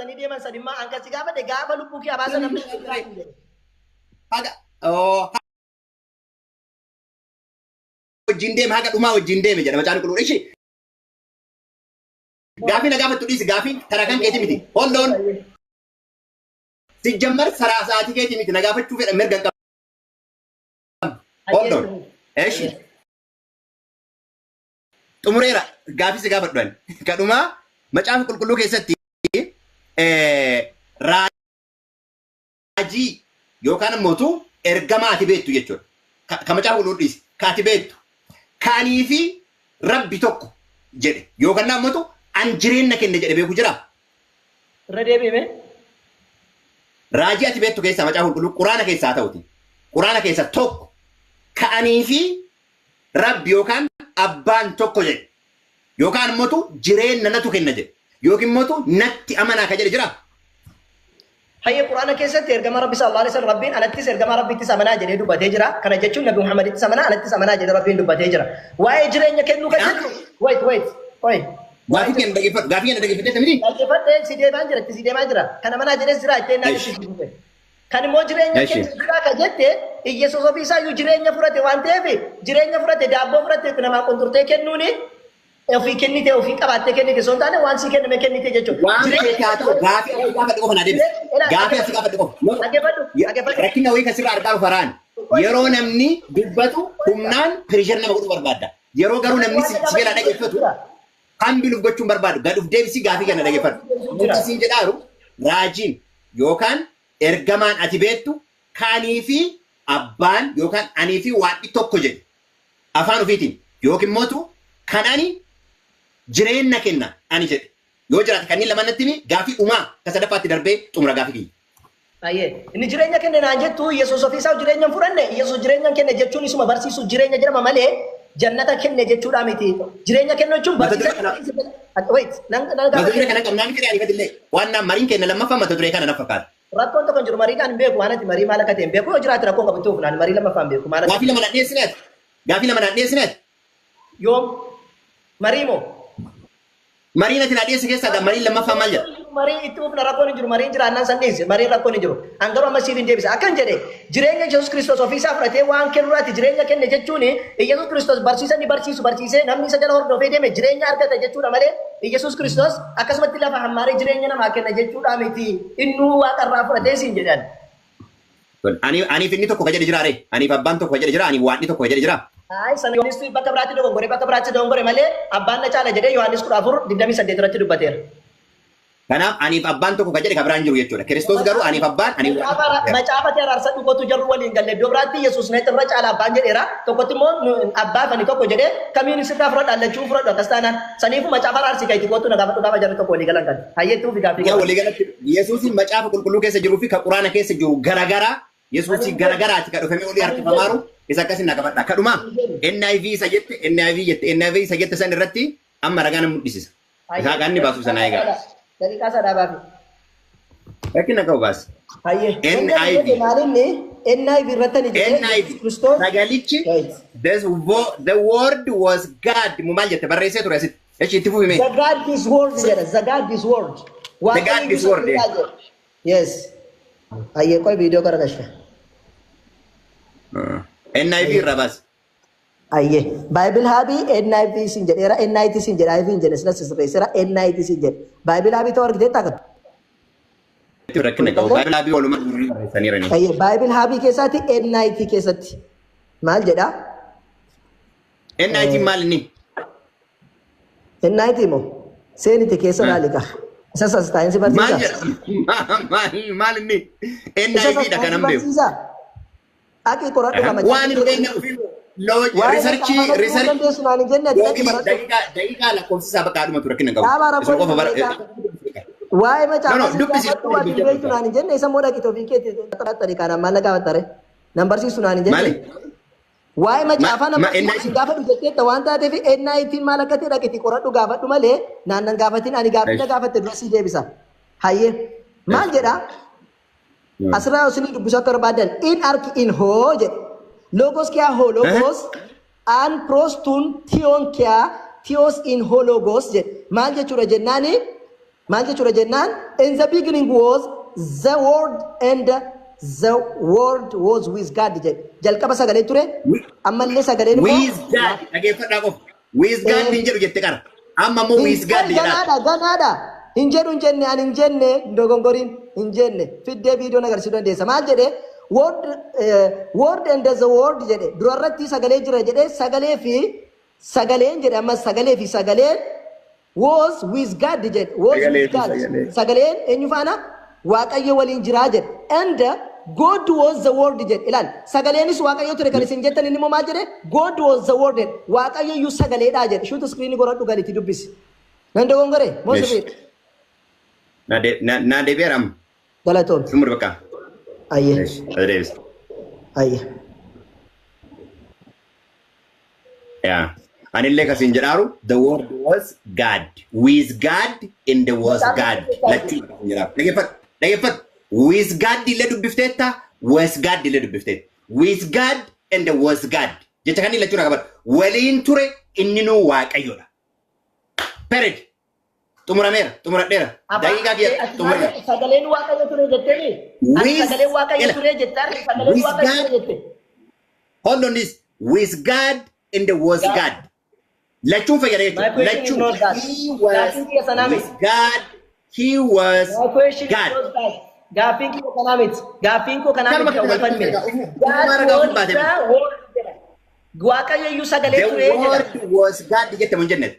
fudhatanii deeman sanimmaa an kasi gaafadhe gaafa lubbuu kee baasan namni si jira hin jedhe. Haga oh, wajjin deeme, haga dhumaa wajjin deeme jedha Macaafni Qulqulluun. Ishi gaafii na gaafattu dhiisi, gaafii karaa kan keeti miti. Hold on. Sijjammar saraa sa'aatii keetii miti, na gaafachuu fedha mirga hin qabdu. Hold on. Eshi. Xumureera, gaafii si gaafadhu ani. Kadhumaa Macaafa Qulqulluu keessatti raajii yookaan immoo ergamaa ati beektu jechuudha. Ka Macaafa Qulqulluu dhiisi. Ka ati beektu. Kaanii fi Rabbi tokko jedhe yookaan immoo an jireenya kenne jedhe beeku jiraa? Irra deebi'ime. Raajii ati beektu keessaa, Macaafa Qulqulluu Quraana keessaa haa ta'uti. Quraana keessa tokko ka'anii fi Rabbi yookaan abbaan tokko jedhe. Yookaan immoo jireenya natu kenna jedhe. Yookiin immoo natti amanaa ka jedhe jira. Hayyee, Quraana keessatti ergama Rabbi sallallahu alaihi wasallam Rabbiin anattis ergama Rabbittis amanaa jedhee dubbatee jira. Kana jechuun Nabi Muhammadittis amanaa, anattis amanaa jedhee Rabbiin dubbatee jira. Waa'ee jireenya kennuu kan jettu, wait, wait, wait. Gaafii kenna dhaggeeffadhu. Gaafii kenna dhaggeeffattee miti? Dhaggeeffadhee si deemaa jira, itti si deemaa jira. Kan amanaa jedhees jira, itti ennaa itti si dhufe. Kan immoo jireenya kennu jira ka jette, Iyyasuus ofii isaa iyyuu jireenya fudhate waan ta'eef, jireenya fudhate, daabboo fudhate namaa qunxurtee kennuuni ofii kennite, ofii qabaattee kennite osoo hin taane waan sii kenname kennite jechuudha. Waan feete haa ta'u, gaafii asii gaafadhu qofa naa deebisi. Gaafii asii gaafadhu qofa. No, no. Dhaggeeffadhu, dhaggeeffadhu. Rakkina wayii kan sirraa argaa dhufaraan. Yeroo namni dubbatu humnaan pressure nama godhuu barbaadda. Yeroo garuu namni si jalaa dhaggeeffatu kan biluuf gochuun barbaadu gad uf deebisii gaafii kana dhaggeeffadhu. Wanti siin jedhaaru, raajiin yookaan ergamaan ati beektu kaanii fi abbaan yookaan anii fi Waaqni tokko jedhe afaan ofiitiin yookiin mootu kan ani jireenya kenna ani jedhe yoo jiraate, kanneen lamaan natti himi. Gaafii dhumaa ka sadaffaatti darbee xumura gaafii kiyya. Ayyee. Inni jireenya kenne naan jettu, Yesuus ofii isaa jireenya hin fudhanne. Yesuus jireenya hin kenne jechuun isuma barsiisu jireenya jedhama malee jannata kenne jechuudha miti. Jireenya kennu jechuun Mata duree barsiisa. kana Wait, nan nan mata duree gaafadhe. kana qabnaa miti ariifatillee waan naan mariin kenna lammaffaa mata duree kana na fakkaata. Rakkoon tokko hin jiru, mariidhaan hin beeku, waan ati marii maal akka ta'e hin beeku. Yoo jiraate rakkoon qabu, itti fufnaan marii lammaffaa hin beeku maal akka Gaafii lama naan dhiyeessineet. Gaafii lama naan dhiyeessineet. Yoom marii moo? Mariin ati naa dhiyeesse keessaa mariin lammaffaa maal jedha? Marii itti fufna, rakkoon hin jiru. Mariin jiraannaan san dhiise, mariin rakkoon hin jiru. An garuu amma siif hin deebisa. Akkan jedhe, jireenya Yesuus Kiristoos ofii isaa fudhatee waan kennurraati jireenya kenne jechuun Yesuus Kiristoos barsiisa inni barsiisu barsiisee namni isa jala hordofee deeme jireenya argata jechuudha malee Yesuus Kiristoos akkasumatti lafa hammaaree jireenya namaa kenna jechuudha miti. Innuu Waaqarraa fudhatee siin jedhan. Ani aniif inni tokko ka jedhe jira ree? Aniif abbaan tokko ka jedhe jira? Aniif Waaqni tokko ka jedhe jira? Ay, sana Yohaannis bakka biraatti dogongore, bakka biraatti dogongore malee abbaan na caala jedhee Yohaannis 14:28 irratti dubbateera. Kanaaf aniif abbaan tokko ka jedhe ka biraan jiru jechuudha. Kiristoos garuu aniif abbaan aniif Waaqni. Macaafa ta'e araarsadhu kootu, jarru waliin galle. Iddoo biraatti Yesuus na irra caala abbaan jedheera. Tokkotti immoo abbaa fani tokko jedhee kamiin sirraa fudhadha, lachuu fudhadhu akkas taanaan. Saniifuu macaafa araarsii kan itti kootu na gaafadhu gaafa jarri tokko walii galan kan. Hayyeetti ufi gaaffii Yaa qaba. Waliigalatti Yesuusin Macaafa Qulqulluu keessa jiruu fi ka Quraana keessa jiru garagaraa, Yesuusii garagaraati ka dhufamee olii harkifamaaru isa akkasin na qabadha. Kadhumaa NIV isa jette, NIV jette, NIV isa jette san irratti amma ragaa na mul'isisa. Isaa kan inni baasu sana egaa. Daqiiqaa isaa baafi. Rakkina qabu baasi. Hayyee. NIV. Maalinni NIV irratti ani jedhee NIV. Kiristoos. Sagalichi the word was God mu maal jette barreessee ture asitti. Echi itti fufi mee. The God is word jedha. The God is word. The God is word, eh. Yes. Hayyee, qoy viidiyoo gara gashe. NIV irraa baasi. Hayyee. Bible Hubii NIV sin jedheera. NIT sin jedha. IV hin jedhe, silas sirreesseera. NIT sin jedhe. Bible Hubii ta'uu argitee ta'a. Rakkina qabu. Bible Hubii walumaa durii barreessaniirani. Hayyee. Bible Hubii keessaatti NIT keessatti maal jedha? NIT maal inni? NIT moo? Seenite keessa laali ka. Isa saayinsii Maal barsiisa. jedha? Maal maal inni? Isa NIV dha kanan beeku. barsiisa. Aqii qoradhu qaba. Waan hin beekne ofii researchii researchii Dandeessu naan hin jenne, ati dhaqi baradhu. Daqiiqaa lakkoofsisaa bakka dhumatu rakkina qabu. Dhaabaa Isuma rakkoon qofa bara. Waa'ee No, no, macaafaa dubbisi. gaafadhu, ati hin beektu naan hin jenne, isa immoo dhaqi ofii keetti xaxxani kanaan maal na gaafattare? Nan barsiisu naan hin jenne. Maali? Waa'ee macaafaa nama NIT gaafadhu jetteetta waan taateef NIT maal akka ta'e dhaqiti qoradhu gaafadhu malee naan nan gaafatin. Ani gaaffii na gaafatte dura sii deebisa. Hayyee, maal jedhaa? Asirraa isinii dubbisuu akka barbaadan, in arche in ho jedhe. Logos kia ho logos an pros tun theon kia theos in ho logos jedhe. Maal jechuudha jennaani? Maal jechuudha jennaan, in the beginning was the word and the word was with God jedhe. Jalqaba sagalee ture, ammallee sagaleen immoo With God dhageeffadhaa qofa. With God hin jedhu jette qara. Amma immoo with God jedhaa. Ganaadha, ganaadha. Hin jedhu hin jenne, ani hin jenne, hin dogongoriin hin jenne. Fiddee viidiyoon agarsiisuu dandeessa. Maal jedhe? Word, word and the word jedhe. Durarratti sagalee jira jedhe, sagalee fi sagaleen jedhe, ammas sagalee fi sagaleen was with God jedhe. Was Sagalee with fi God. sagalee. Sagaleen eenyu faana? Waaqayyo waliin jiraa jedhe. And God was the word jedhe. Ilaal, sagaleenis Waaqayyo ture kan isin jettan, inni immoo maal jedhe? God was the word jedhe. Waaqayyo iyyuu sagaleedha jedhe. Shoot screen godhadhu gaditti dubbisi. Nan dogongore? Moo Yes. sirriidha? Naa deebi'eera amma. Galatoon. Xumur bakka. Ayyee. Eesh, na deebisa. Ayyee. Yeah. Anillee kasiin jedhaaru the word was God. With God and the was God. Lachuu kasiin jedhaaru. Dhageeffadhu. Dhageeffadhu. With God illee dubbifteetta. Was God illee dubbifteetta. With God and the was God. Jecha kan lachuu na qabadhu. Waliin ture inni nuu Waaqayyoodha. Period. Xumurameera. Xumuradheera. Daqiiqaa kiyya xumureera. Sagaleen Waaqayyo ture jetteeni? Ani With sagaleen Waaqayyo ture jettaa? Sagaleen With Waaqayyo ture God. jette. Hold on this. With God and the was God. God. Lachuun fayyada My jechuudha. question is Lachuun. not that. He was Gaaffiin kiyya sanaa with miti. God. He was My question is God. not that. Gaaffiin kiyya kanaa miti. Gaaffiin koo kanaa Kanuma miti kan wal falmine. Ufumaa ragaa God ofuuf was baate. the word jedha. Waaqayyo iyyuu sagalee The ture jedha. word was God jette mun jenne.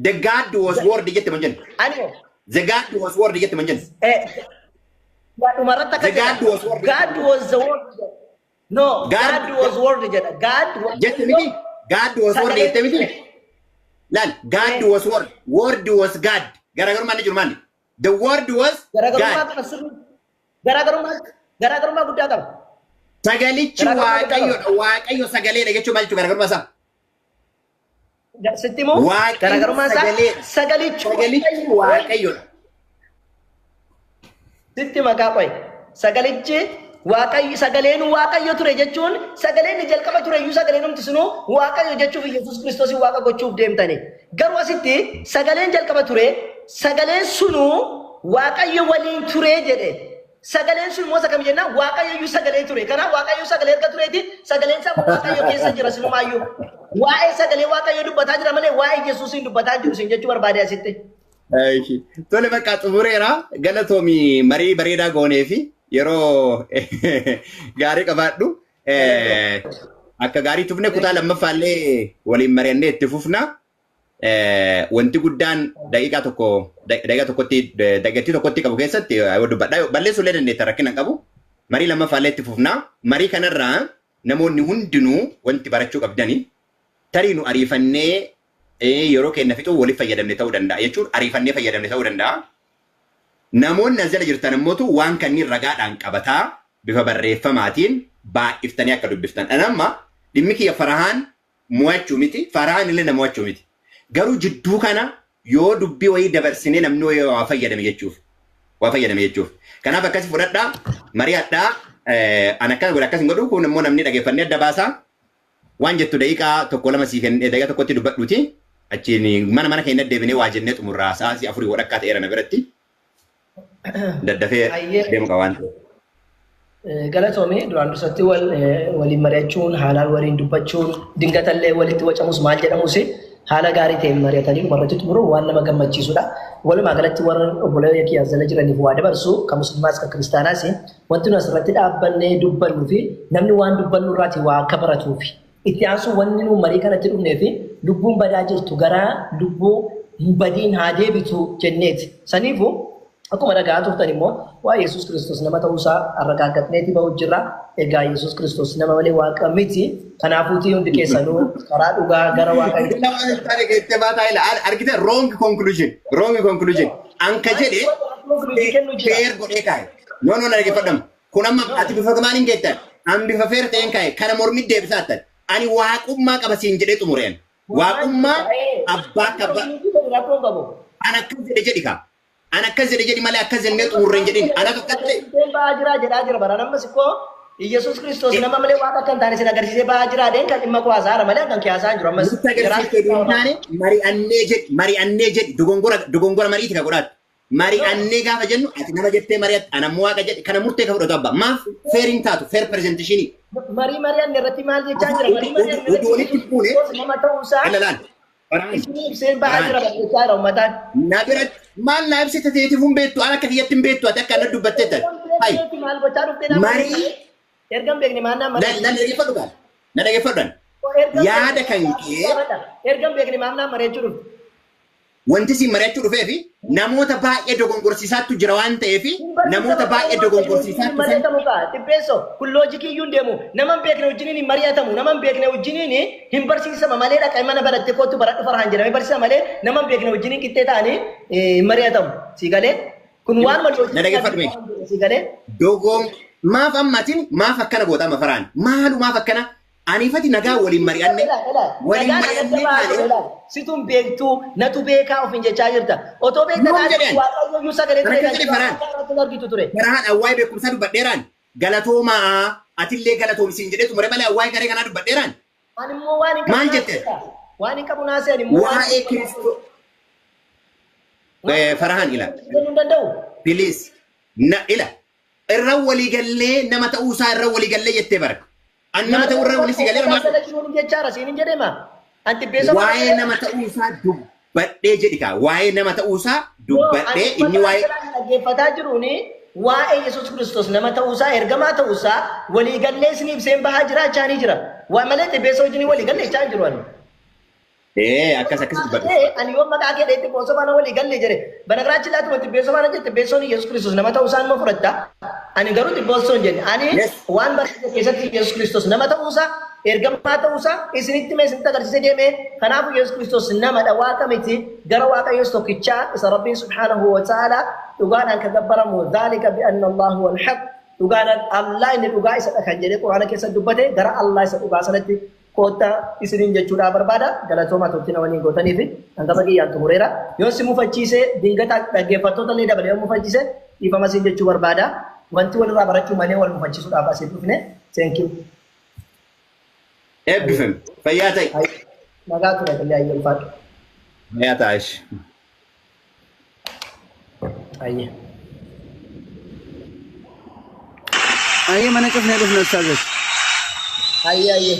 The God was word jette mun jenne. Ani The God was word jette mun jenne. Dhumarratti akka The God jedha. was word. God was the word jedha. No, God God was word jedha. God jette miti. God was word sagalee jette miti. Laal, God was word. Word was God. Garaagarummaan ni jiru maali? The word was Garaagarummaa God. qaba sirrii. Garaagarummaa guddaa qaba. Sagalichi Garaagarummaa guddaa qaba. Waaqayyoodha. Waaqayyo sagaleedha jechuun maal jechuudha garaagarummaa isaa? Sitti himu Waaqayyo garaagarummaa isaa sagaleedha. sagalichi Sagalichi Waaqayyoodha. Sitti maqaa qoy. Sagalichi Waaqayyo, sagaleen Waaqayyo ture jechuun sagaleen inni jalqaba ture iyyuu sagaleen humti sunuu Waaqayyo jechuuf Yesuus Kiristoos Waaqa gochuuf deemtani. Garuu asitti sagaleen jalqaba ture, sagaleen sunuu Waaqayyo waliin ture jedhe. Sagaleen sun immoo isa kam jennaan, Waaqayyo iyyuu sagalee ture. Kanaaf Waaqayyo sagalee erga tureeti, sagaleen isaa Waaqayyo keessa jira sinumaayyuu. Waa'ee sagalee Waaqayyo dubbataa jira malee waa'ee Yesuusiin dubbataa jiru sin jechuu barbaade asitti. Eishi. Tole, bakka xumureera. Galatoomii, marii bareedaa goonee fi yeroo gaarii qabaadhu. Akka gaarii tufne, kutaa lammaffaallee waliin mari'annee itti fufna. Wanti guddaan daqiiqaa tokko, daqiiqaa tokkotti, daqiiqattii tokkotti qabu keessatti yoo dubbadha. Balleessuu illee dandeetta, rakkina hin qabu. Marii lammaffaallee itti fufna. Marii kanarraa namoonni hundinuu wanti barachuu qabdanii, tarii nu ariifannee yeroo keenya fixuu waliif fayyadamne ta'uu danda'a jechuun ariifannee fayyadamne ta'uu danda'a. Namoonni as jala jirtan ammootu waan kanneen ragaadhaan qabataa bifa barreeffamaatiin baay'iftanii akka dubbiftan. Ani amma dhimmi kiyya Farahaan mo'achuu miti, Farahaan illee na mo'achuu miti. Garuu jidduu kana yoo dubbii wayii dabarsinee namni wayii waa fayyadame jechuuf. Waa fayyadame jechuuf. Kanaaf akkasi fudhadhaa, mari'adhaa, an akkas godhe akkas hin godhu, kun immoo namni dhageeffannee adda baasaa. Waan jettu daqiiqaa tokko lama sii kennee daqiiqaa tokkotti dubbadhuuti. Achiin mana mana keenya deebinee waa jennee xumurraa, sa'aatii 4 walakkaa ta'eera na biratti. Daddafee Ayyee. deemu qaba waan ta'eef. Galatoomii, duraan dursatti waliin mari'achuun, haalaan waliin dubbachuun, dingatallee walitti wacamus maal jedhamus, haala gaarii ta'een mari'atanii dhumarratti xumuruun waan nama gammachiisudha. Walumaa galatti warra obboleeyyan kiyya jala jiraniif waa dabarsu, kan musliimaas kan kiristaanaas, wanti nu asirratti dhaabbannee dubbannuu fi namni waan dubbannu irraati waa akka baratuufi. Itti aansuun wanni nu marii kanatti dhufnee fi lubbuun badaa jirtu gara lubbuu hin badiin haa deebitu jenneeti. Saniifuu akkuma dhagaa turtan immoo waa Yesuus Kiristoos nama ta'uusaa arragaaggatneeti bahu jirra. Egaa Yesuus Kiristoos nama malee Waaqa miti. Kanaafuutii hundi keessanuu karaa dhugaa gara Waaqayyoo. Argite, wrong conclusion, wrong conclusion. Anka jedhe fair godhee kaa'e. No, no, dhaggeeffadhamu. Kun amma ati bifa maaliin geettan? An bifa fair ta'een kaa'e. Kana mormi deebisaa attan. Ani waaqummaa qaba siin jedhee xumureen. Waaqummaa abbaa qaba. Rakkoon qabu. An akkas jedhe jedhi kaa. An akkas jedhe jedhi malee akkas jennee xumurreen jedhin. An akkas ta'e. Ba'aa jira jedhaa jira bara nammas ikkoo Yesuus Kiristoos nama malee Waaqa akka hin taane sin agarsiisee ba'aa jira deen kan dhimma koo haasa'aara malee kan kee haasa'aa jiru ammas. Nutti agarsiiftee hin taane, mari'annee jedhi, mari'annee jedhi, dogongora dogongora mariiti ka godhaatu. Mari'annee gaafa jennu ati nama jettee mari'atte ana immoo waaqa jedhe kana murtee ka fudhatu abbaa. Maaf fair hin taatu fair presentation. Marii mari'anne irratti maal jechaa jira? Marii mari'anne Utuu walitti irratti fuune nama ta'uusaa ilalaan. Farhaan. isinii ibseen bahaa jira jechaa jira uummataan. Na biratti maal na ibsite ta'eetiif hin beektu an akka kiyyatti hin beektu ati akka na dubbattee ta'e. Hai. Maal gochaa dhuftee nama Marii erga hin beekne maal nama na dhaggeeffadhu gaal. Na dhaggeeffadhu. Yaada kan kee erga hin beekne maal nama mari'achuu dhufte. Wanti siin mari'achuu dhufee fi namoota baay'ee dogongorsiisaattu jira waan ta'eef namoota baay'ee dogongorsiisaattu san mari'atamu kaa xibbeesso kun loojikii iyyuu hin deemu. Nama hin beekne wajjiniin hin mari'atamu, nama hin beekne wajjiniin hin barsiisama malee dhaqee mana baratte kootu baradhu Farhaan jedhamee barsiisa malee nama hin beekne wajjiniin qixxee ta'anii hin mari'atamu. Si galee kun waan Na dhaggeeffadhu mee. Si galee Dogoon maaf ammatiin maaf akkana goota amma Farhaan maalu maaf akkana aniifati nagaa waliin mari'anne waliin mari'annee taane Situn beektuu natu beekaa ofiin jechaa jirta. Otoo beekta Yoom taate jedhan? Waaqayyo iyyuu sagalee Kana ture kan jedhe Farhaan. kan argitu ture. Farhaan awwaa'ee beekumsaa dubbadheeraan galatoomaa atillee galatoomsiin jedhee xumure malee awwaa'ee garee kanaa dubbadheeraan. Ani immoo waan hin qabu Maal naa jette? seeta. Waan hin qabu naa seeni immoo waan Waa'ee Kiristoo Farhaan ila kennuu hin danda'u. Please na ila irra walii gallee nama ta'uusaa irra walii gallee jettee bara. An nama ta'uu irra walii si galeera maal? Jiruun jechaara siin hin jedhema. Anti beesa Waa'ee nama ta'uusaa dubbadhee jedhi kaa. Waa'ee nama ta'uusaa dubbadhee inni waa'ee dhaggeeffataa jiruuni waa'ee Yesuus Kiristoos nama ta'uusaa ergamaa ta'uusaa waliigallee isin ibseen bahaa jiraachaa ni jira. Waa malee xibbeessa wajjin waliigallee jechaa hin jiru ani. Akkas akkas dubbadhu. Ani yoo maqaa kee dheetti boosoo faana waliigallee jedhe banagiraachi laatuma xibbeessoo faana jette xibbeessoon Yesuus Kiristoos nama ta'uusaa nima fudhatta. Ani garuu xibbeessoo hin jenne. Ani waan barsiisa keessatti Yesuus Kiristoos nama ta'uusaa ergamaa ta'uusaa isinitti mee isinitti agarsiisee deeme. Kanaafuu Yesuus Kiristoos namadha waaqa miti gara waaqa Yesuus tokkichaa isa Rabbiin subhaanahu wa ta'ala dhugaadhaan kan gabbaramu dhaalika bi'anna Allahu wal haq dhugaadhaan Allah inni dhugaa isadha kan jedhee Quraana keessatti dubbate gara Allah isa dhugaa sanatti koottaa isiniin jechuudhaa barbaada. Galatoomaa turtina waliin gootanii fi hangafa kiyyaan xumureera. Yoo si mufachiise dingata dhaggeeffattoota illee dabalee yoo mufachiise dhiifama siin jechuu barbaada. Wanti walirraa barachuu malee wal mufachiisuudhaaf asii dhufne. Thank you. Eebbifame. Fayyaa ta'i. Nagaa ture illee ayyee ulfaadhu. Fayyaa ta'a. Ayyee. Ayyee mana cufnee dhufna ustaazos. Ayyee ayyee.